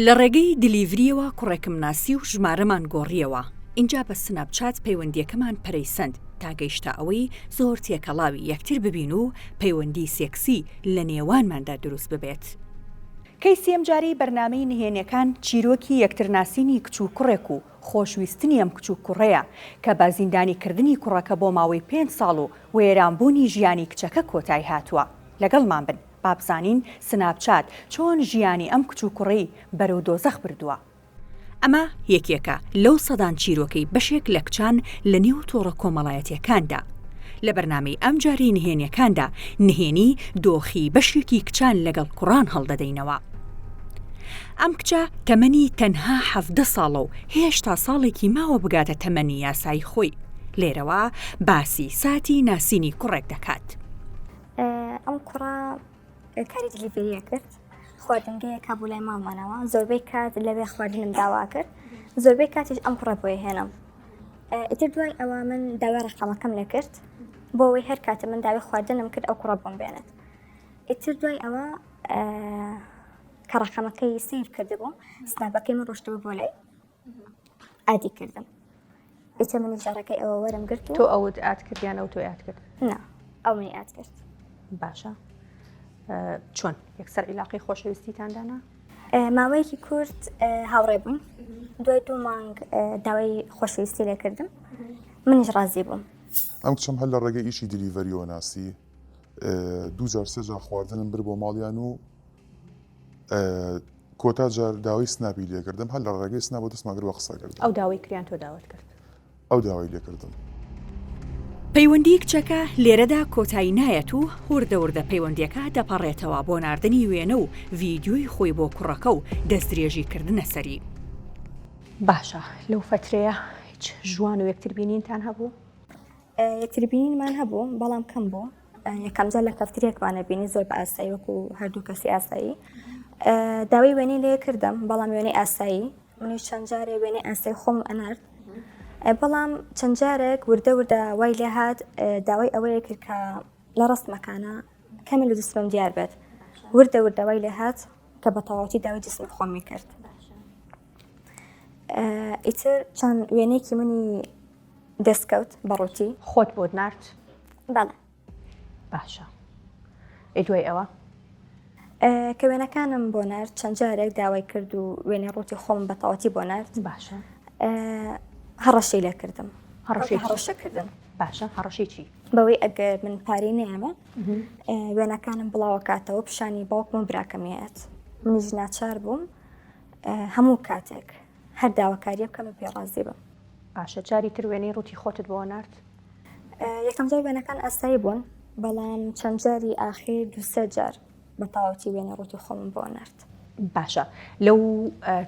لە ڕێگەی delivery یەوە کوڕێکم ناسی و ژمارەمان گۆڕییەوە، ئینجا بە سناپچات پەیوەندییەکەمان پەرەی سەند تا گەیشتە ئەوەی زۆر تێکەڵاوی یەکتر ببین و پەیوەندی سێکسی لە نێوانماندا دروست ببێت. کەیسی ئەمجارەی بەرنامەی نهێنیەکان چیرۆکی یەکترناسینی کچ و کوڕێک و خۆشویستنی ئەم کچ و کوڕەیە کە بە زیندانیکردنی کوڕەکە بۆ ماوەی پێنج ساڵ و وێرانبوونی ژیانی کچەکە کۆتای هاتووە. لەگەڵمان بن با بزانین سناپچات چۆن ژیانی ئەم کچ و کوڕەی بەرەو دۆزەخ بردووە. ئەمە یەکێکە لەو سەدان چیرۆکەی بەشێک لە کچان لە نێو تۆڕە کۆمەڵایەتیەکاندا. لە بەرنامەی ئەمجارەی نهێنیەکاندا نهێنی دۆخی بەشێکی کچان لەگەڵ کوڕان هەڵدەدەینەوە. ئەم کچە تەمەنی تەنها 17 ساڵە و هێشتا ساڵێکی ماوە بگاتە تەمەنی یاسایی خۆی. لێرەوە باسی ساتی ناسینی کوڕێک دەکات. ئەم کوڕە کاری delivery یە کرد خواردنگەیەک هەبوو لای ماڵمانەوە زۆربەی کات لەوێ خواردنم داوا کرد زۆربەی کاتیش ئەم کوڕە بۆی هێنم ئیتر دوای ئەوە من داوای ڕقەمەکەم لێ کرد بۆ ئەوەی هەر کاتە من داوای خواردنم کرد ئەو کوڕە بۆم بێنێت ئیتر دوای ئەوە کە ڕقەمەکەی save کردبوو سناپەکەی من ڕۆشتبوو بۆ لای add ی کردم ئیتر منیش لە ڕێگەی ئەوە وەرم گرت تۆ ئەوت add کرد یان ئەو تۆی add کرد؟ نا ئەو منی add کرد. باشە چۆن یەکسەر عیلاقەی خۆشەویستیتان دانا؟ ماوەیەکی کورت هاوڕێ بووین دوای دوو مانگ داوای خۆشەویستی لێکردم منیش ڕازی بووم. ئەم کچەم هەر لە ڕێگەی ئیشی delivery یەوە ناسی دوو جار سێ جار خواردنم برد بۆ ماڵیان و کۆتا جار داوای سناپی لێکردم هەر لە ڕێگەی سناپ بۆ دەستمان کرد بە قسەکردن. ئەو داوای کرد یان تۆ داوت کرد؟ ئەو داوای لێکردم. پەیوەندی کچەکە لێرەدا کۆتایی نایەت و وردە وردە پەیوەندیەکە دەپەڕێتەوە بۆ ناردنی وێنە و ڤیدیۆی خۆی بۆ کوڕەکە و دەستدرێژی کردنە سەری. باشە لەو فەترەیە هیچ ژوان و یەکتر بینینتان هەبوو؟ یەکتر بینینمان هەبوو بەڵام کەم بوو. یەکەم جار لە کەفترێکمانە بینی زۆر بە ئاسایی وەکو هەردوو کەسی ئاسایی داوای وێنەی لێ کردم بەڵام وێنەی ئاسایی منیش چەند جارێ وێنەی ئاسایی خۆم ئەنارد بەڵام چەند جارێک وردە وردە وای لێ هات داوای ئەوەیە کرد کە لە ڕستمەکانە کەمی لە جسمم دیار بێت وردە وردە وای لێ هات کە بە تەواوەتی داوای جسمی خۆمی کرد ئیتر چەند وێنەیەکی منی دەستکەوت بەڕووتی. خۆت بۆت نارد؟ بەڵێ. باشە ئەی دوای ئەوە؟ کە وێنەکانم بۆ نارد چەند جارێک داوای کرد و وێنەی ڕووتی خۆم بە تەواوەتی بۆ نارد. باشە. هەڕەشەی لێ کردم. هەڕەشەی چی؟ هەڕەشە کردن. باشە هەڕەشەی چی؟ بەوەی ئەگەر من پارەی نەیەمە وێنەکانم بڵاوەکاتەوە پیشانی باوکم و براکەم یەت. منیش ناچار بووم هەموو کاتێک هەر داواکاریە بکەم و پێ ڕازی بم. باشە جاری تر وێنەی ڕووتی خۆتت بۆ نارد؟ یەکەم جار وێنەکان ئاسایی بوون بەڵام چەند جاری ئاخیر دوو سێ جار بە تەواوەتی وێنەی ڕووتی خۆمم بۆ نارد. باشە لەو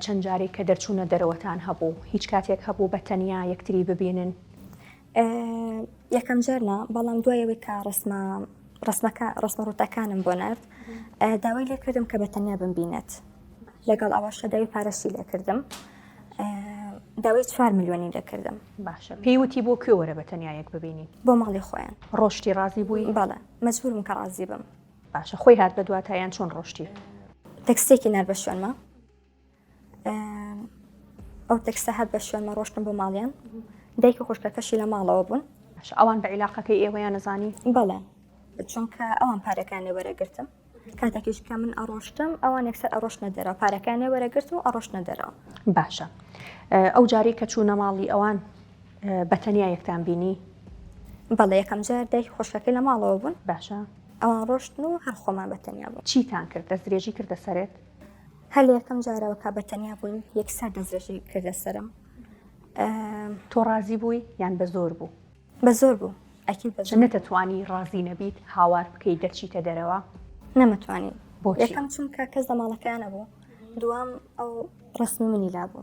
چەند جارەی کە دەرچوونە دەرەوەتان هەبوو هیچ کاتێک هەبوو بە تەنیا یەکتری ببینن؟ یەکەم جار نا بەڵام دوای ئەوەی کە ڕسمە ڕسمەکە ڕسمە ڕووتەکانم بۆ نارد داوای لێ کردم کە بە تەنیا بمبینێت لەگەڵ ئەوەشە داوای پارەشی لێ کردم داوای چوار ملیۆنی لێ کردم. باشە پێی وتی بۆ کوێ وەرە بە تەنیا یەک ببینین؟ بۆ ماڵی خۆیان. ڕۆشتی ڕازی بووی؟ بەڵێ مەجبوور بووم کە ڕازی بم. باشە خۆی هات بە دواتا یان چۆن ڕۆشتی؟ تەکسیەکی نارد بە شوێنما ئەو تەکسە هات بە شوێنما ڕۆشتم بۆ ماڵیان دایک و خوشکەکەشی لە ماڵەوە بوون. باشە ئەوان بە عیلاقەکەی ئێوەیان ئەزانی؟ بەڵێ چونکە ئەوان پارەکەیان لێ وەرەگرتم. کاتێکیش کە من ئەڕۆشتم ئەوان یەکسەر ئەڕۆشتنە دەرەوە پارەکەیان لێ وەرەگرتم و ئەڕۆشتنە دەرەوە. باشە ئەو جارەی کە چوونە ماڵی ئەوان بە تەنیا یەکتان بینی؟ بەڵێ یەکەم جار دایک خوشکەکەی لە ماڵەوە بوون. باشە. ئەوان ڕۆشتن و هەر خۆمان بە تەنیا بووین. چیتان کرد؟ دەستدرێژی کردە سەرت؟ هەر لە یەکەم جارەوە کە بە تەنیا بووین یەکسەر دەستدرێژی کردە سەرم. تۆ ڕازی بووی یان بە زۆر بوو؟ بە زۆر بوو ئەکید بە زۆر. نەتەتوانی ڕازی نەبیت هاوار بکەی دەرچیتە دەرەوە؟ نەمەتوانی. بۆچی؟ یەکەم چونکە کەس لە ماڵەکەیان نەبوو، دووەم ئەو ڕەسمی منی لابوو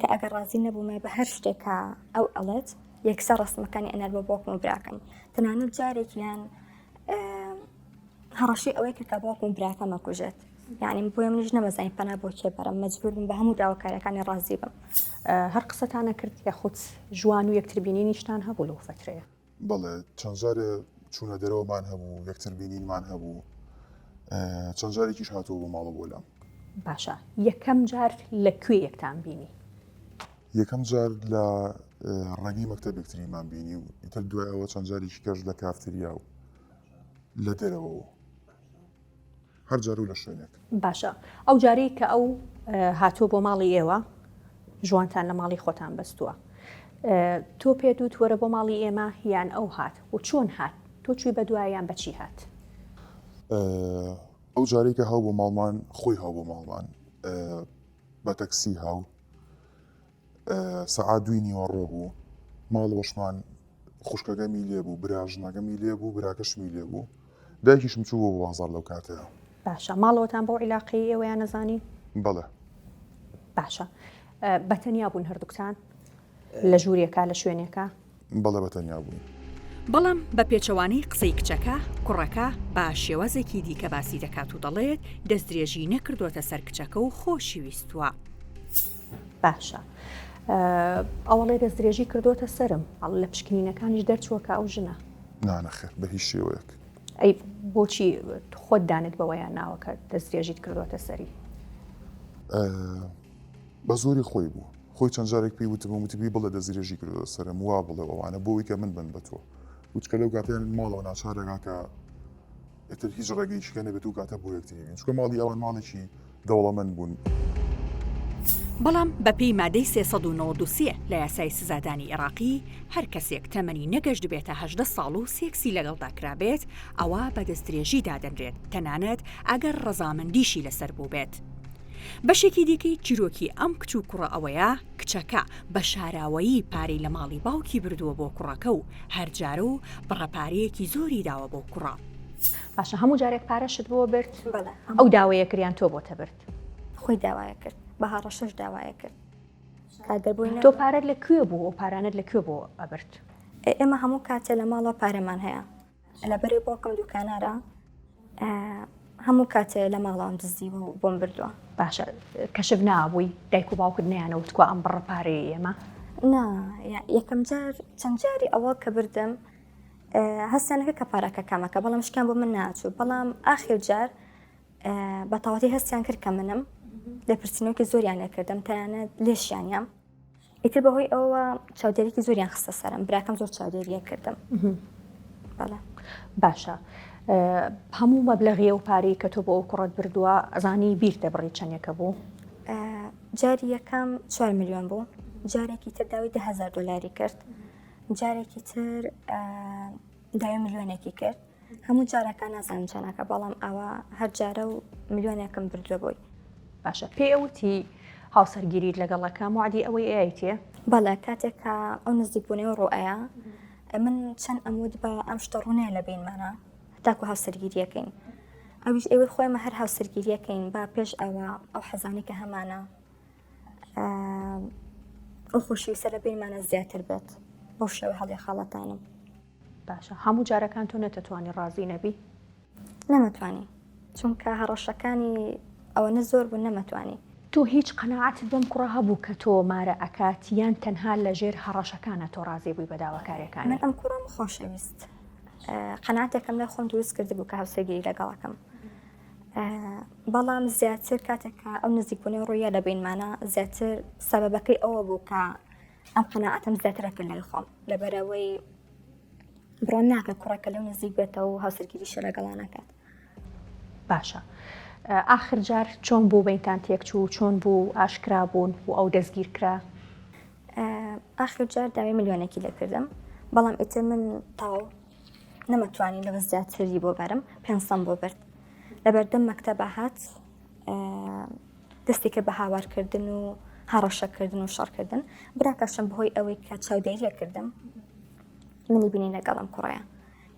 کە ئەگەر ڕازی نەبوومە بە هەر شتێک کە ئەو ئەڵێت یەکسەر ڕەسمەکانی ئەنار بۆ باوکم و براکەم تەنانەت جارێکیان هەڕەشەی ئەوەی کرد کە باوکم و براکەم ئەکوژێت یعنی بۆیە منیش نەمەزانی پەنا بۆ کێ بەرم مەجبور بووم بە هەموو داواکاریەکانی ڕازی بم. هەر قسەتان نەکرد یاخود ژوان و یەکتر بینینیشتان هەبوو لەو فەترەیە؟ بەڵێ چەند جارێ چوونە دەرەوەمان هەبوو یەکتر بینینمان هەبوو چەند جارێکیش هاتووە بۆ ماڵە بۆ لام. باشە یەکەم جار لە کوێ یەکتان بینی؟ یەکەم جار لە ڕێگەی مەکتەب یەکتریمان بینی و ئیتر دوای ئەوە چەند جارێکی کەش لە کافتریا و لە دەرەوە و هەر جار و لە شوێنێک. باشە ئەو جارەی کە ئەو هاتووە بۆ ماڵی ئێوە ژوانتان لە ماڵی خۆتان بەستووە تۆ پێت وت وەرە بۆ ماڵی ئێمە یان ئەو هات و چۆن هات تۆ چووی بە دوای یان بەچی هات؟ ئەو جارەی کە هاو بۆ ماڵمان خۆی هاو بۆ ماڵمان بە تەکسی هاو سەعات دووی نیوەڕۆ بوو ماڵەوەشمان خوشکەکەمی لێ بوو براژنەکەمی لێ بوو براکەشمی لێ بوو دایکیشم چوو بۆ بازاڕ لەو کاتەیە. باشە ماڵەوەتان بەو عیلاقەی ئێوەیان نەزانی؟ بەڵێ. باشە بەتەنیا بوون هەردووکتان لە ژوورێکا لە شوێنێکا؟ بەڵێ بەتەنیا بووین. بەڵام بە پێچەوانەی قسەی کچەکە، کوڕەکە بە شێوازێکی دیکە باسی دەکات و دەڵێت دەستدرێژی نەکردۆتە سەر کچەکە و خۆشی ویستووە. باشە ئەوەڵێ دەستدرێژی کردۆتە سەرم، ئەڵ لە پشکنینەکانیش دەرچووە کە ئەو ژنە. نا نەخێر بە هیچ شێوەیەک. ئەی بۆچی خۆت دانت بەوەیان ناوە کە دەستدرێژیت کردۆتە سەری؟ بە زۆری خۆی بوو. خۆی چەند جارێک پێی وتبووم وتبی بڵێ دەستدرێژی کردۆتە سەرم وا بڵێ و ئەوانە بۆ ئەوەی کە من بن بە تۆ وچکە لەو کاتەیان ماڵەوە ناچارەکا کە ئیتر هیچ ڕێگەیەکی کە نەبێت و کاتە بۆ یەکتری بین چونکە ماڵی ئەوان ماڵێکی دەوڵەمەند بوون. بەڵام بەپێی مادەی 393 لە یاسای سزادانی ئێراقی، هەر کەسێک تەمەنی نەگەشتبێتە 18 ساڵ و سێکسی لەگەڵدا کرابێت، ئەوا بە دەستدرێژی دادەنرێت، تەنانەت ئەگەر ڕەزامەندیشی لەسەر بووبێت. بەشێکی دیکەی چیرۆکی ئەم کچ و کوڕە ئەوەیە، کچەکە بە شاراوەیی پارەی لە ماڵی باوکی بردووە بۆ کوڕەکە و هەر جارە و بڕە پارەیەکی زۆری داوە بەو کوڕە. باشە هەموو جارێک پارەشت بۆ برد؟ بەڵێ. ئەو داوەیە کرد یان تۆ بۆتە برد؟ خۆی داوایە کرد، بە هەڕەشەش داوایە کرد. کە بۆی تۆ پارەت لە کوێ بوو؟ ئەو پارانەت لە کوێ بۆ ئەبرد؟ ئێمە هەموو کاتێ لە ماڵەوە پارەمان هەیە. لەبەرەی باوکم دوکانارە هەموو کاتێ لە ماڵەوەم دزیوە و بۆم بردووە. باشە کەشف نابووی دایک و باوکت نەیانەوت کوا ئەم بڕە پارەیە ئێمە؟ نا یەکەم جار چەند جاری ئەوە کە بردم هەستیانەکە کە پارەکە کەمەکە بەڵام شکیان بۆ من ناچوو بەڵام ئاخر جار بە تەواتی هەستیان کرد کە منم لێپرسینەوەکی زۆریان لێکردم تەنانەت لێشیانیان ئیتر بەهۆی ئەوەوە چاودێریکی زۆریان خستە سەرم براکەم زۆر چاودێریە کردم بەڵێ. باشە هەموو مەبلەغی ئەو پارەی کە تۆ بۆ ئەو کوڕەت بردووە ئەزانی بیر دەبڕی چەندێکە بوو؟ جاری یەکەم 4 میلیۆن بوو جارێکی تر داوای دههزار دلاری کرد جارێکی تر داوای ملیۆنێکی کرد هەموو جارەکان نازانم چەنەکە بەڵام ئەوە هەر جارە و ملیۆنێکم بردووە بۆی. باشە پێی ئەوتی هاوسەرگیریت لەگەڵ ئەکەم وەعدی ئەوەی ئەیتێ؟ بەڵێ کاتێک کە ئەو نزیک بوونەوە ڕوئەیە من چەند ئەموت بە ئەم شتە ڕوونەیە لە بینمانە تاکو هاوسەرگیریەکەین ئەویش ئێوەی خۆیمە هەر هاوسەرگیریەکەین با پێش ئەوە ئەو حەزانی کە هەمانە ئەو خۆشەویستە لە بینمانە زیاتر بێت بەو شێوە هەڵی خاڵەتانم. باشە هەموو جارەکان تۆ نەتەتوانی ڕازی نەبی؟ نەمەتوانی چونکە هەڕەشەکانی ئەوەنە زۆر بوون نەمەتوانی. تۆ هیچ قەناعەتت بەم کوڕە هەبوو کە تۆ مارە ئەکات یان تەنها لە ژێر هەڕەشەکانا تۆ ڕازی بووی بە داواکاریەکانی؟ من ئەم کوڕەم خۆشەویست قەناعەتێکم لای خۆم دروست کردبوو کە هاوسەرگیری لەگەڵەکەم بەڵام زیاتر کاتێک کە ئەو نزیکبوونەوە ڕوویە لە بینمانە زیاتر سەبەبەکەی ئەوە بوو کە ئەم قەناعەتەم زیاترە کرد لای خۆم لەبەرەوەی بڕۆ ناکە کوڕەکە لەو نزیک بێتەوە و هاوسەرگیریشە لەگەڵا ناکات. باشە ئاخر جار چۆن بوو بەینتان تێکچوو چۆن بوو ئاشکرا بوون و ئەو دەستگیر کرا؟ ئاخر جار داوای ملیۆنێکی لێکردم بەڵام ئیتر من تەواو نەمەتوانی لەوە زیاتری بۆ بەرم پێنسەم بۆ برد لەبەردەم مەکتەبە هات دەستی کرد بە هاوارکردن و هەڕەشەکردن و شەڕکردن براکەشم بەهۆی ئەوەی کە چاودێریە کردم منی بینی لەگەڵم کوڕەیە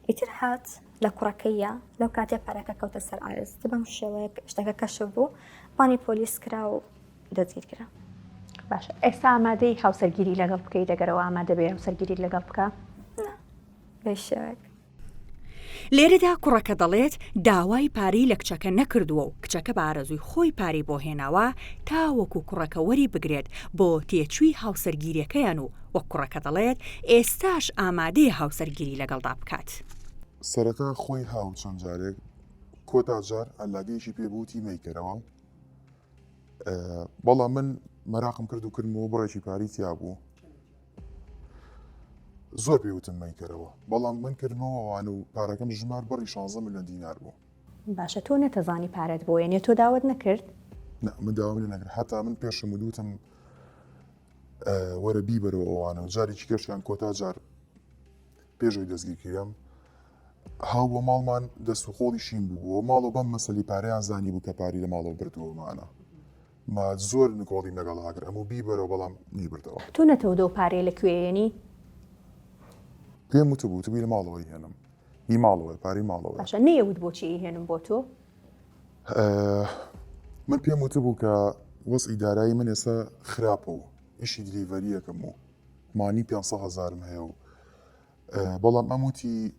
ئیتر هات لە کوڕەکەیە لەو کاتێ پارەکە کەوتە سەر ئارز بەم شێوەیەک شتەکە کەشف بوو پانی پۆلیس کرا و دەستگیر کرا باشە ئێستا ئامادەی هاوسەرگیری لەگەڵ بکەیت دەگەرەوە ئامادە بێ هاوسەرگیری لەگەڵ بکە بە شێوەیەک لێرەدا کوڕەکە دەڵێت داوای پارەی لە کچەکە نەکردووە و کچەکە بە ئارەزووی خۆی پارەی بۆ هێناوە تاوەکو کوڕەکە وەری بگرێت بۆ تێچووی هاوسەرگیریەکەیان و وەک کوڕەکە دەڵێت ئێستاش ئامادەیە هاوسەرگیری لەگەڵدا بکات. سەرەتا خۆی هاو چەند جارێک کۆتا جار عەلاگەیەکی پێ بوو وتی مەیکەرەوە. بەڵام من مەراقم کرد و کردمەوە بڕێکی پاری تیا بوو زۆر پێ وتم مەیکەرەوە بەڵام من کردمەوە وان و پارەکەم ژمار بڕی 16 میلیۆن دینار بوو. باشە تۆ نەتەزانی پارەت بۆ یەنێ تۆ داوت نەکرد؟ نا من داوام لێ نەکرد هەتا من پێشم وتم وەرە بیبەرەوە ئەوانە و جارێکی کەشیان کۆتا جار پێشەوەی دەستگیر کرام هاو بۆ ماڵمان دەست و قۆڵی شین بوو ماڵەوە بەم مەسەلی پارەیان زانی بوو کە پاری لە ماڵەوە بردووەمانە ما زۆر نکۆڵیم لەگەڵ ئاگر ئەموو بیبەرەوە بەڵام نەیبردەوە. تۆ نەتەوت ئەو پارەیە لە کوێ ئەیەنی؟ پێم وتبوو وتبووی لە ماڵەوە ئەیهێنم هی ماڵەوەیە پارەی ماڵەوەیە. باشە نەیەوت بۆچی ئەیهێنم بۆ تۆ؟ من پێم وتبوو کە وەزعی دارایی من ئێستا خراپە و ئیشی دلیڤەریەکەم و مانی 500 هەزارم هەیە و بەڵام ئەم وتی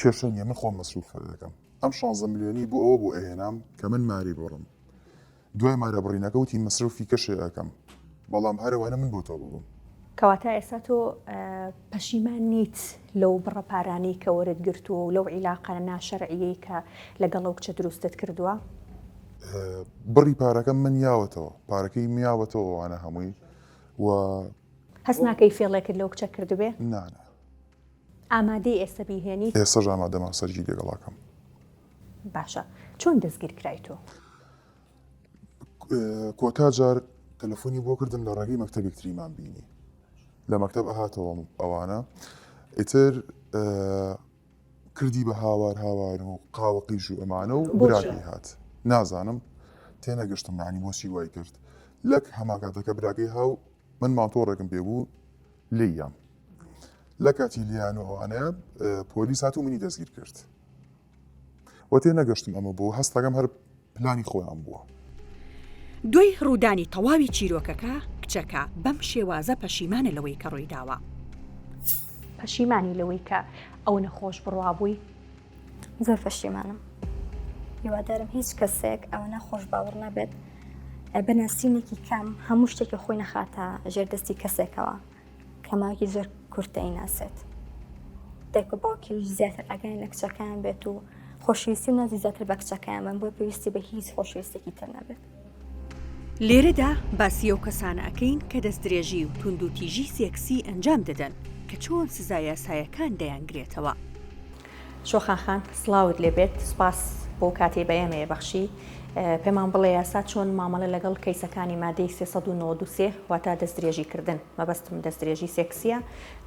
کێشە نییە من خۆم مەسروف دەکەم ئەم 16 ملیۆنی بۆ ئەوە بۆ ئەهێنام کە من ماری بڕم دوای مارە بڕینەکە وتی مەسروفی کەشێ ئەکەم بەڵام هەرەوەە من بۆ تۆ ببووم. کەواتە ئێستا تۆ پەشیمان نیت لەو بڕە پارانەی کە وەرت گرتووە و لەو عیلاقە ناشەرعیەی کە لەگەڵ ئەو کچە دروستت کردووە؟ بڕی پارەکەم من یاوەتەوە پارەکەی میاوەتەوە ئەوانە هەمووی و هەست ناکەی فێڵێکت لەو کچە کردبێ؟ نا نا. ئامادەی ئێستا بیهێنیت؟ ئێستاش ئامادەم هاوسەرگیری لەگەڵا کەم. باشە چۆن دەستگیر کرای تۆ؟ کۆتا جار تەلەفۆنی بۆ کردم لە ڕێگەی مەکتەبێک تریمان بینی لە مەکتەب ئەهاتەوە ئەوانە ئیتر کردی بە هاوار هاوار و قاوە قیژ و ئەمانە و براکەی هات نازانم تێنەگەشتم یعنی بۆچی وای کرد لەک هەمان کاتەکە براکەی هاو من ماتۆڕێکم پێ بوو لێیان لە کاتی لیان و ئەوانەیە پۆلیس هات و منی دەستگیر کرد و تێنەگەشتم ئەمە بۆ هەستەکەم هەر پلانی خۆیان بووە. دوای ڕوودانی تەواوی چیرۆکەکە، کچەکە بەم شێوازە پەشیمانە لەوەی کە ڕوویداوە. پەشیمانی لەوەی کە ئەونە خۆش بڕوا بووی؟ زۆر پەشیمانم. هیوادارم هیچ کەسێک ئەوەنە خۆش باوەڕ نەبێت بە ناسینێکی کەم هەموو شتێکی خۆی نەخاتە ژێر دەستی کەسێکەوە کە ماوەیەکی زۆر کورتە ئەیناسێت. دایک و باوکیش زیاتر ئاگایان لە کچەکەیان بێت و خۆشەویستی و نازی زیاتر بە کچەکەیان بن بۆی پێویستی بە هیچ خۆشەویستێکی تر نەبێت. لێرەدا باسی ئەو کەسانە ئەکەین کە دەستدرێژی و توندوتیژی سێکسی ئەنجام دەدەن کە چۆن سزا یاسایەکان دەیانگرێتەوە. شۆخان خان سڵاوت لێ بێت سوپاس بۆ کاتەی بە ئێمەیە بەخشی پێمان بڵێ یاسا چۆن مامەڵە لەگەڵ کەیسەکانی مادەی 393 واتە دەستدرێژی کردن مەبەستم دەستدرێژی سێکسیە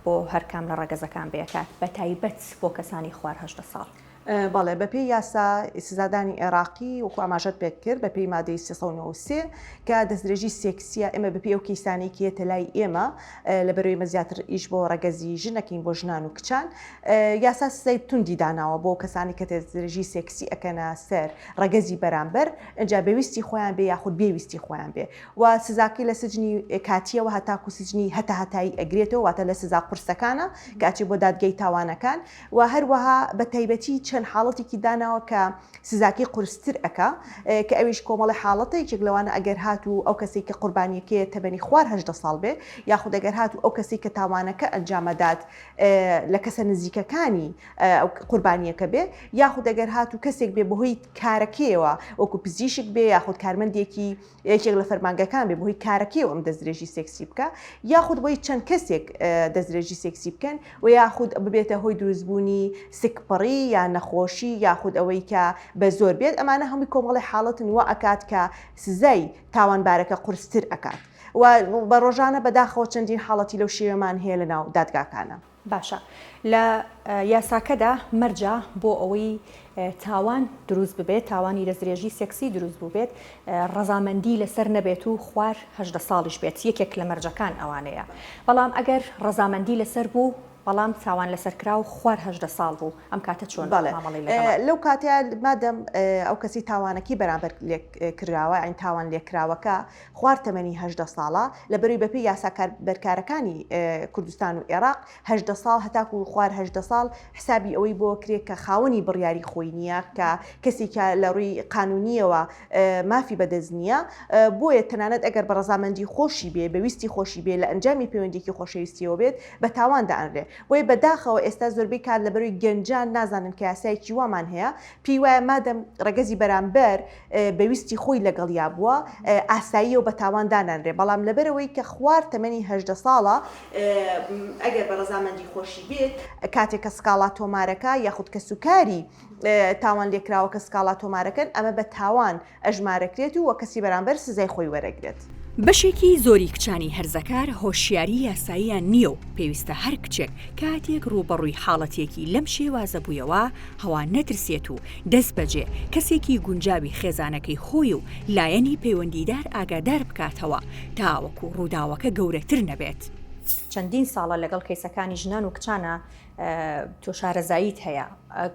بۆ هەرکام لە ڕەگەزەکان بێ ئەکات بە تایبەت بۆ کەسانی خوار 18 ساڵ. بەڵێ، بەپێی یاسا سزادانی عێراقی وەکو ئاماژەت پێکرد بەپێی مادەی 393 کە دەستدرێژی سێکسیە ئێمە بەپێی ئەو کەیسانەی کە یەتە لای ئێمە لەبەرئەوەی ئێمە زیاتر ئیش بۆ ڕەگەزی ژن ئەکەین بۆ ژنان و کچان یاسا سزای توندی داناوە بۆ کەسانی کە دەستدرێژی سێکسی ئەکەنە سەر ڕەگەزی بەرامبەر ئینجا بە ویستی خۆیان بێ یاخود بێ ویستی خۆیان بێ و سزاکەی لە سجنی کاتیەوە هەتاکو سجنی هەتاهەتایی ئەگرێتەوە واتە لە سزا قورسەکانە کە ئەچێ بۆ دادگای تاوانەکان و هەروەها بە تایبەتی چەند حاڵەتێکی داناوە کە سزاکەی قورستر ئەکا کە ئەویش کۆمەڵی حاڵەتە یەکێک لەوانە ئەگەر هاتوو ئەو کەسێک کە قوربانیەکەیە تەمەنی خوار 18 ساڵ بێ یاخود ئەگەر هاتوو ئەو کەسێک کە تاوانەکە ئەنجامەدات لە کەسە نزیکەکانی قوربانیەکە بێ یاخود ئەگەر هاتوو کەسێک بێ بەهۆی کارەکەیەوە وەکو پزیشک بێ یاخود کارمەندێکی یەکێک لە فەرمانگەکان بێ بەهۆی کارەکەیەوە ئەم دەستدرێژی سێکسی بکە یاخود بۆی چەند کەسێک دەستدرێژی سێکسی بکەن و یاخود ببێتە هۆی دروستبوونی سکپڕی یا نەخۆشی یاخود ئەوەی کە بە زۆر بێت ئەمانە هەمووی کۆمەڵی حاڵەتن وا ئەکات کە سزای تاوانبارەکە قورستر ئەکات و بە ڕۆژانە بەداخەوە چەندین حاڵەتی لەو شێوەمان هەیە لە ناو دادگاکانە. باشە لە یاساکەدا مەرجە بۆ ئەوەی تاوان دروست ببێت، تاوانی دەستدرێژی سێکسی دروست بووبێت، ڕەزامەندی لەسەر نەبێت و خوار 18 ساڵیش بێت، یەکێک لە مەرجەکان ئەوانەیە. بەڵام ئەگەر ڕەزامەندی لەسەر بوو، بەڵام تاوان لەسەرکراو خوار 18 ساڵ بوو، ئەم کاتە چۆن بەڵێ مامەڵەی لەگەڵ؟ لەو کاتەیا مادەم ئەو کەسەی تاوانەکەی بەرامبەر لێ کراوە یانی تاوان لێکراوەکە خوار تەمەنی 18 ساڵە، لەبەروی بەپێی یاسا بەرکارەکانی کوردستان و ئێراق 18 ساڵ هەتاکو خوار 18 ساڵ حسابی ئەوەی بۆ کرێ کە خاوەنی بڕیاری خۆی نییە کە کەسێکە لە ڕووی قانونیەوە مافی بەدەست نییە بۆیە تەنانەت ئەگەر بە ڕەزامەندی خۆشی بێ بە ویستی خۆشی بێ لە ئەنجامی پەیوەندیەکی خۆشەویستیەوە بێت بە تاوان دائەنرێ. بۆیە بەداخەوە ئێستا زۆربەی کات لەبەرەوەی گەنجان نازانن کە یاسایەکی وامان هەیە پێی وایە مادەم ڕەگەزی بەرامبەر بە ویستی خۆی لەگەڵیا بووە ئاساییە و بە تاوان دانانرێ بەڵام لەبەرئەوەی کە خوار تەمەنی 18 ساڵە ئەگەر بە ڕەزامەندی خۆشی بێت کاتێک کە سکاڵا تۆمارەکە یاخود کەسوکاری تاوان لێکراوەکە سکاڵا تۆمارەکەن ئەمە بە تاوان ئەژمارەکرێت و وە کەسی بەرامبەر سزای خۆی وەرەگرێت. بەشێکی زۆری کچانی هەرزەکار هۆشیاری یاساییان نییە و پێویستە هەر کچێک کاتێک ڕووبەڕووی حاڵەتێکی لەم شێوازە بوویەوە ئەوا نەترسێت و دەستبەجێ کەسێکی گونجاوی خێزانەکەی خۆی و لایەنی پەیوەندیدار ئاگادار بکاتەوە تاوەکو ڕووداوەکە گەورەتر نەبێت. چەندین ساڵە لەگەڵ کەیسەکانی ژنان و کچانا تۆ شارەزاییت هەیە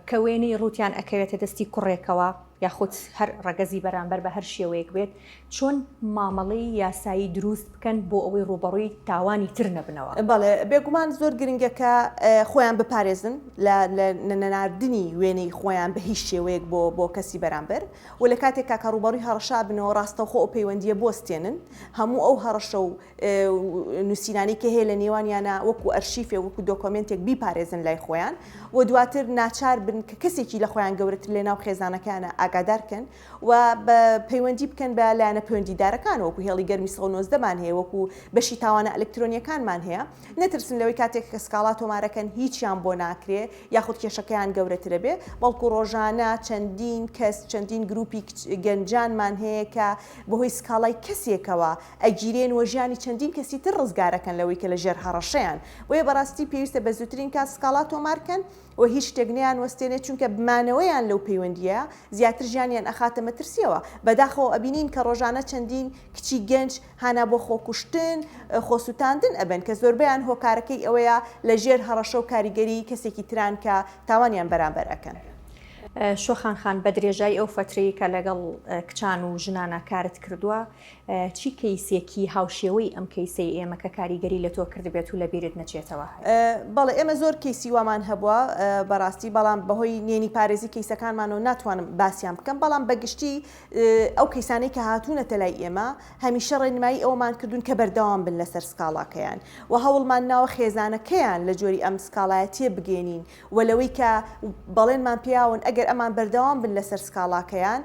کە وێنەی ڕووتیان ئەکەوێتە دەستی کوڕێکەوە یاخود هەر ڕەگەزی بەرامبەر بە هەر شێوەیەک بێت چۆن مامەڵەی یاسایی دروست بکەن بۆ ئەوەی ڕووبەڕووی تاوانی تر نەبنەوە؟ بەڵێ بێگومان زۆر گرنگە کە خۆیان بپارێزن لە نەناردنی وێنەی خۆیان بە هیچ شێوەیەک بۆ بۆ کەسی بەرامبەر و لە کاتێکا کە ڕووبەڕووی هەڕەشە بنەوە ڕاستەوخۆ ئەو پەیوەندییە بوەستێنن هەموو ئەو هەڕەشە و نووسینانەی کە هەیە لە نێوانیانە وەکو ئەرشیفێک وەکو دۆکۆمێنتێک بیپارێزن لای خۆیان و دواتر ناچار بن کە کەسێکی لە خۆیان گەورەتر لە ناو خێزانەکەیانە ئاگادار کەن و بە پەیوەندی بکەن بە لایەنە پەیوەندیدارەکان وەکو هێڵی گەرمی 119 مان هەیە وەکو بەشی تاوانە ئەلکترۆنیەکانمان هەیە نەترسن لەوەی کاتێک کە سکاڵا تۆمارەکەن هیچیان بۆ ناکرێ یاخود کێشەکەیان گەورەترە بێ بەڵکو ڕۆژانە چەندین کەس چەندین گروپی گەنجانمان هەیە کە بەهۆی سکاڵای کەسێکەوە ئەگیرێن و ژیانی چەندین کەسی تر ڕزگارەکەن لەوەی کە لە ژێر هەڕەشەیان بۆیە بەڕاستی پێویستە بە زووترین کات سکاڵا تۆمارکەن و هیچ شتێک نەیان وەستێنێت چونکە مانەوەیان لەو پەیوەندییە زیاتر ژیانیان ئەخاتە مەترسیەوە بەداخەوە ئەبینین کە ڕۆژانە چەندین کچی گەنج هانا بۆ خۆکوشتن خۆسوتاندن ئەبەن کە زۆربەیان هۆکارەکەی ئەوەیە لە ژێر هەڕەشە و کاریگەری کەسێکی تران کە تاوانیان بەرامبەر ئەکەن. شۆخان خان بە درێژایی ئەو فەترەی کە لەگەڵ کچان و ژنانا کارت کردووە چی کەیسێکی هاوشێوەی ئەم کەیسەی ئێمە کە کاریگەری لە تۆ کردبێت و لە بیرت نەچێتەوە هەیە؟ بەڵێ ئێمە زۆر کەیسی وامان هەبووە بەڕاستی بەڵام بەهۆی نێنی پارێزی کەیسەکانمانەوە ناتوانم باسیان بکەم بەڵام بەگشتی ئەو کەیسانەی کە هاتوونەتە لای ئێمە هەمیشە ڕێنمایی ئەوەمان کردوون کە بەردەوام بن لەسەر سکاڵاکەیان و هەوڵمان ناوە خێزانەکەیان لە جۆری ئەم سکاڵایە تێبگەێنین و لەوەی کە بەڵێنمان پیاون ئەگەر ئەمان بەردەوام بن لەسەر سکاڵاکەیان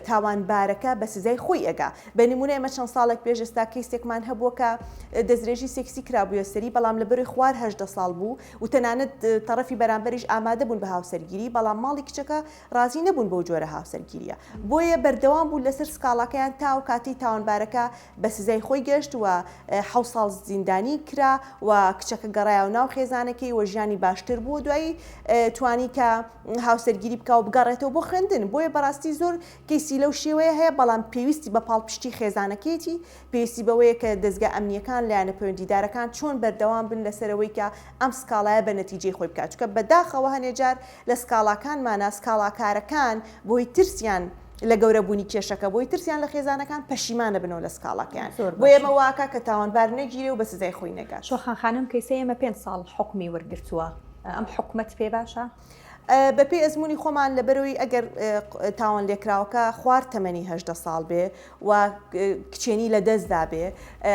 تاوانبارەکە بە سزای خۆی ئەگا. بە نموونە ئێمە چەند ساڵێک پێش ئێستا کەیسێکمان هەبووە کە دەستدرێژی سێکسی کرابوویە سەری بەڵام لەبەرەی خوار 18 ساڵ بوو و تەنانەت تەڕەفی بەرامبەریش ئامادە بوون بە هاوسەرگیری بەڵام ماڵی کچەکە ڕازی نەبوون بەو جۆرە هاوسەرگیریە بۆیە بەردەوام بوو لەسەر سکاڵاکەیان تا ئەو کاتەی تاوانبارەکە بە سزای خۆی گەشت و حەوت ساڵ زیندانی کرا و کچەکە گەڕایەوە ناو خێزانەکەی و ژیانی باشتر بوو دوایی توانی کە هاوسەرگیری بکا و بگەڕێتەوە بۆ خوێندن بۆیە بەڕاستی زۆر کەیسی لەو شێوەیە هەیە بەڵام پێویستی بە پاڵپشتی خێزانەکەیەتی پێویستی بەوەیە کە دەزگا ئەمنیەکان لایەنە پەیوەندیدارەکان چۆن بەردەوام بن لەسەرەوەی کە ئەم سکاڵایە بە نەتیجەی خۆی بکات چونکە بەداخەوە هەنێ جار لە سکاڵاکانمانا سکاڵاکارەکان بۆی ترسیان لە گەورەبوونی کێشەکە بۆی ترسیان لە خێزانەکان پەشیمانە بنەوە لە سکاڵاکەیان بۆیە ئەمە واکا کە تاوانبار نەگیرێ و بە سزای خۆی نەگات. شۆخان خانم کەیسەی ئێمە پێنج ساڵ حوکمی وەرگرتووە ئەم حوکمەت پێ باشە؟ بەپێی ئەزموونی خۆمان لەبەرەوەی ئەگەر تاوانلێکراوەکە خوار تەمەنی 18 ساڵ بێ و کچێنی لەدەستدا بێ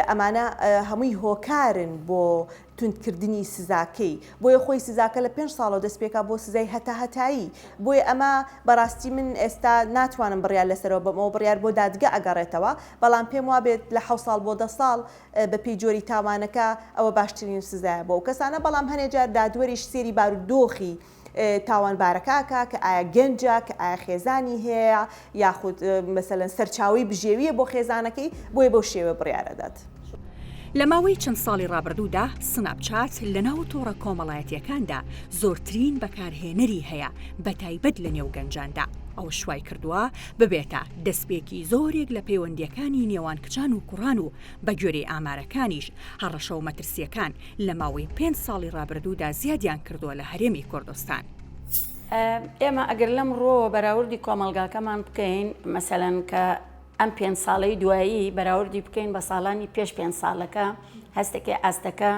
ئەمانە هەمووی هۆکارن بۆ توندکردنی سزاکەی بۆیە خۆی سزاکە لە پێنج ساڵەوە دەست پێکا بۆ سزای هەتاهەتایی بۆیە ئەمە بەڕاستی من ئێستا ناتوانم بڕیار لەسەرەوە بەمەوە بڕیار بۆ دادگە ئەگەڕێتەوە بەڵام پێم وابێت لە حەوت ساڵ بۆ دە ساڵ بەپێی جۆری تاوانەکە ئەوە باشترین سزایە بۆ ئەو کەسانە بەڵام هەنێ جار دادوەریش سێری بارودۆخی تاوانبارەکە ئەکا کە ئایا گەنجە کە ئایا خێزانی هەیە یاخود مەسەلەن سەرچاوەی بژێویە بۆ خێزانەکەی بۆیە بەو شێوە بڕیار ئەدات. لە ماوەی چەند ساڵی ڕابردوودا سناپچات لەناو تۆڕە کۆمەڵایەتییەکاندا زۆرترین بەکارهێنەری هەیە بەتایبەت لەنێو گەنجاندا، ئەوەش وایکردووە ببێتە دەستپێکی زۆرێک لە پەیوەندییەکانی نێوان کچان و کوڕان و بەگوێرەی ئامارەکانیش هەڕەشە و مەترسییەکان لە ماوەی پێنج ساڵی ڕابردوودا زیادیان کردووە لە هەرێمی کوردستان. ئێمە ئەگەر لەم ڕووەوە بەراوردی کۆمەڵگاکەمان بکەین، مەسەلەن کە ئەم پێنج ساڵەی دوایی بەراوردی بکەین بە ساڵانی پێش پێنج ساڵەکە، هەستەکەی ئاستەکە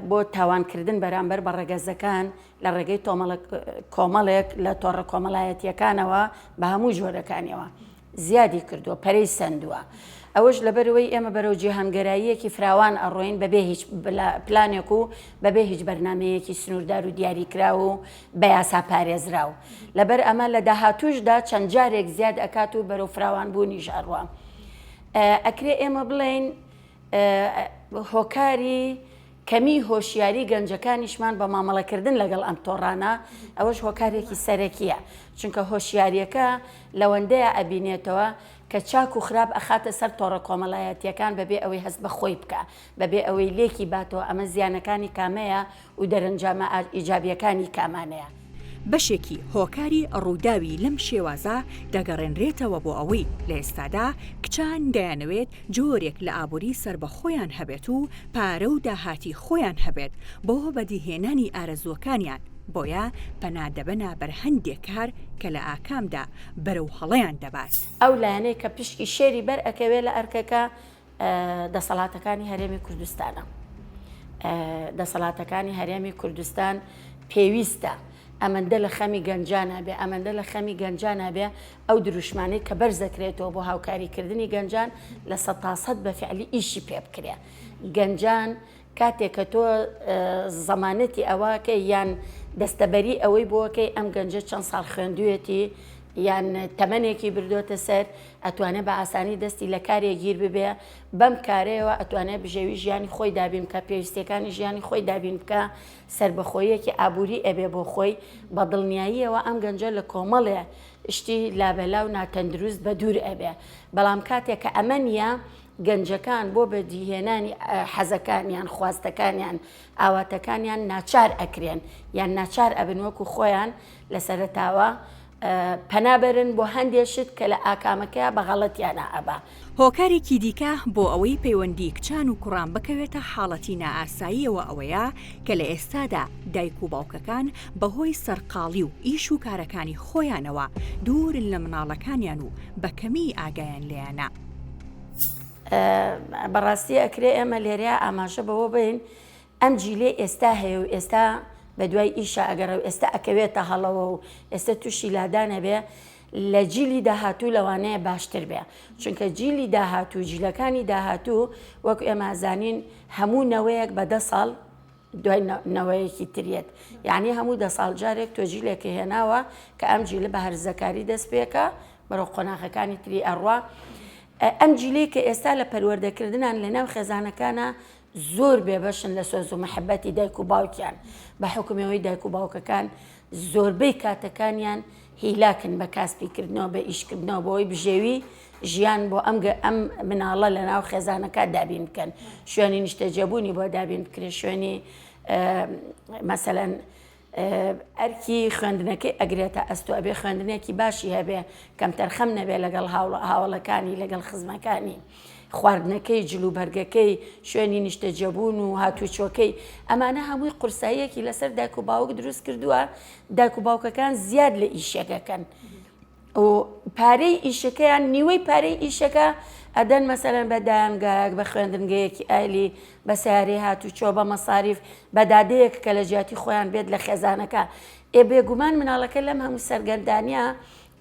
بۆ تاوانکردن بەرامبەر بە ڕەگەزەکان لە ڕێگەی کۆمەڵێک لە تۆڕە کۆمەڵایەتییەکانەوە بە هەموو جۆرەکانیەوە. زیادی کردووە، پەرەی سەندووە. ئەوەش لەبەرئەوەی ئێمە بەرەو جیهانگەراییەکی فراوان ئەڕۆین بەبێ هیچ پلانێک و بەبێ هیچ بەرنامەیەکی سنووردار و دیاریکراو و بە یاسا پارێزراو. لەبەر ئەمە لە داهاتووشدا چەند جارێک زیاد ئەکات و بەرەو فراوانبوونیش ئەڕوا. ئەکرێ ئێمە بڵێین هۆکاری کەمی هۆشیاری گەنجەکانیشمان بە مامەڵەکردن لەگەڵ ئەم تۆڕانە، ئەوەش هۆکارێکی سەرەکییە، چونکە هۆشیارییەکە لەوەندەیا ئەبینێتەوە کە چاک و خراپ ئەخاتە سەر تۆڕە کۆمەڵایەتییەکان بەبێ ئەوەی هەست بە خۆی بکا، بەبێ ئەوەی لێکی باتەوە ئەمە زیانەکانی کامەیە و دەرەنجامە ئیجابییەکانی کامانەیە. بەشێکی هۆکاری ڕووداوی لەم شێوازە دەگەڕێنرێتەوە بۆ ئەوەی لە ئێستادا کچان دەیانەوێت جۆرێک لە ئابووری سەربەخۆیان هەبێت و پارە و داهاتی خۆیان هەبێت بۆ بەدیهێنانی ئارەزووەکانیان، بۆیە پەنا دەبەنە بەر هەندێک کار کە لە ئاکامدا بەرەو هەڵەیان دەبات. ئەو لایەنەی کە پشکی شێری بەر ئەکەوێ لە ئەرکەکە دەسەڵاتەکانی هەرێمی کوردستانە. دەسەڵاتەکانی هەرێمی کوردستان پێویستە ئەمەندە لە خەمی گەنجانە بێ ئەمەندە لە خەمی گەنجانە بێ ئەو دروشمانەی کە بەرزەکرێتەوە بۆ هاوکاریکردنی گەنجان لە سەتاسەد بە فعلی ئیشی پێ بکرێ گەنجان کاتێک کە تۆ زەمانەتی ئەوەکەی یان دەستەبەری ئەوەی بۆکەی ئەم گەنجە چەند ساڵ خوێندوێتی یان تەمەنێکی بردۆتە سەر ئەتوانێ بە ئاسانی دەستی لە کارێک گیر ببێ بەم کارەیەوە ئەتوانێ بژێوی ژیانی خۆی دابین بکە پێویستیەکانی ژیانی خۆی دابین بکە سربەخۆیەکی ئابووری ئەبێ بۆ خۆی بە دڵنیاییەوە ئەم گەنجە لە کۆمەڵێ شتی لابەلا و ناتەندروست بە دوور ئەبێ بەڵام کاتێک کە ئەمە نییە گەنجەکان بۆ بەدیهێنانی حەزەکانیان، خواستەکانیان، ئاواتەکانیان ناچار ئەکرێن یان ناچار ئەبن وەکو خۆیان لە سەرەتاوە پەنا بەرن بۆ هەندێ شت کە لە ئاکامەکەیا بە غەڵەتیانا ئەبا. هۆکارێکی دیکە بۆ ئەوەی پەیوەندی کچان و کوڕان بکەوێتە حاڵەتی نائاساییەوە ئەوەیە کە لە ئێستادا دایک و باوکەکان بەهۆی سەرقاڵی و ئیش و کارەکانی خۆیانەوە دوورن لە مناڵەکانیان و بە کەمی ئاگایان لێیانە. بەڕاستی ئەکرێ ئێمە لێرەیا ئاماژە بەوە بین ئەم جیلەی ئێستا هەیە و ئێستا بە دوای ئیشە ئەگەڕێ و ئێستا ئەکەوێتە هەڵەوە و ئێستا تووشی لادان ئەبێ لە جیلی داهاتوو لەوانەیە باشتر بێ چونکە جیلی داهاتوو جیلەکانی داهاتوو وەک ئێمە زانین هەموو نەوەیەک بە دە ساڵ دوای نەوەیەکی تریەت یعنی هەموو دە ساڵ جارێک تۆ جیلێکە هێناوە کە ئەم جیلە بە هەرزەکاری دەست پێکە بەرەو قۆناغەکانی تری ئەڕوا ئەم جیلەی کە ئێستا لە پەروەردەکردنان لە ناو خێزانەکانە زۆر بێبەشن لە سۆز و محەبەتی دایک و باوکیان بە حکومەوەی دایک و باوکەکان زۆربەی کاتەکانیان هیلاکن بە کاسپیکردنەوە بە ئیشکردنەوە بۆی بژێوی ژیان بۆ ئەم ئەم مناڵە لە ناو خێزانەکە دابین بکەن شوێنی نیشتەجێبوونی بۆ دابین بکرێت شوێنی مەسەلەن ئەرکی خوێندنەکەی ئەگرێتە ئەستۆ ئەبێ خوێندنێکی باشی هەبێ کەمتەرخەم نەبێ لەگەڵ هاوڵەکانی لەگەڵ خزمەکانی خواردنەکەی جلوبەرگەکەی شوێنی نیشتەجێبوون و هاتوچۆکەی ئەمانە هەمووی قورساییەکی لەسەر دایک و باوک دروست کردووە دایک و باوکەکان زیاد لە ئیشەکەکەن و پارەی ئیشەکەیان نیوەی پارەی ئیشەکە ئەدەن مەسەلەن بە دایانگایەک بە خوێندنگەیەکی ئەهلی بە سیارەی هاتوچۆ بە مەساریف بە دادەیەک کە لە جیاتی خۆیان بێت لە خێزانەکە ئێ بێگومان مناڵەکە لەم هەموو سەرگەردانە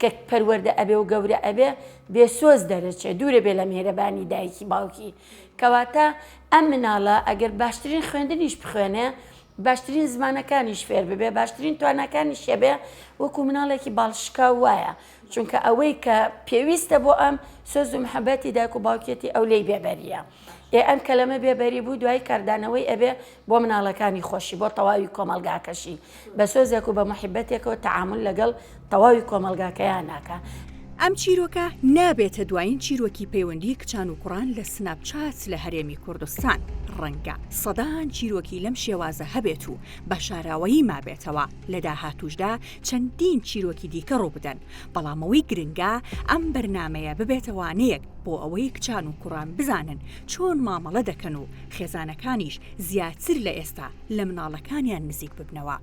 کە پەروەردە ئەبێ و گەورە ئەبێ بێسۆز دەرەچێ دوورە بێ لە میهرەبانی دایکی باوکی کەواتە ئەم مناڵە ئەگەر باشترین خوێندنیش بخوێنێ باشترین زمانەکانیش فێر ببێ باشترین تواناکانیش هەبێ وەکو مناڵێکی باڵشکاو وایە چونکە ئەوەی کە پێویستە بۆ ئەم سۆز و محەبەتی دایک و باوکێتی ئەو لێی بێبەریە ئێ ئەم کەلەمە بێبەری بوو دوای کاردانەوەی ئەبێ بۆ مناڵەکانی خۆشی بۆ تەواوی کۆمەڵگاکەشی بە سۆزێک و بە محیبەتێکەوە تەعامول لەگەڵ تەواوی کۆمەڵگاکەیان ناکا. ئەم چیرۆکە نابێتە دوایین چیرۆکی پەیوەندی کچان و کوڕان لە سناپ چات لە هەرێمی کوردستان، ڕەنگە سەدان چیرۆکی لەم شێوازە هەبێت و بە شاراوەیی مابێتەوە، لە داهاتووشدا چەندین چیرۆکی دیکە ڕووبدەن، بەڵام ئەوەی گرنگە ئەم بەرنامەیە ببێتە وانەیەک بۆ ئەوەی کچان و کوڕان بزانن چۆن مامەڵە دەکەن و خێزانەکانیش زیاتر لە ئێستا لە مناڵەکانیان نزیک ببنەوە.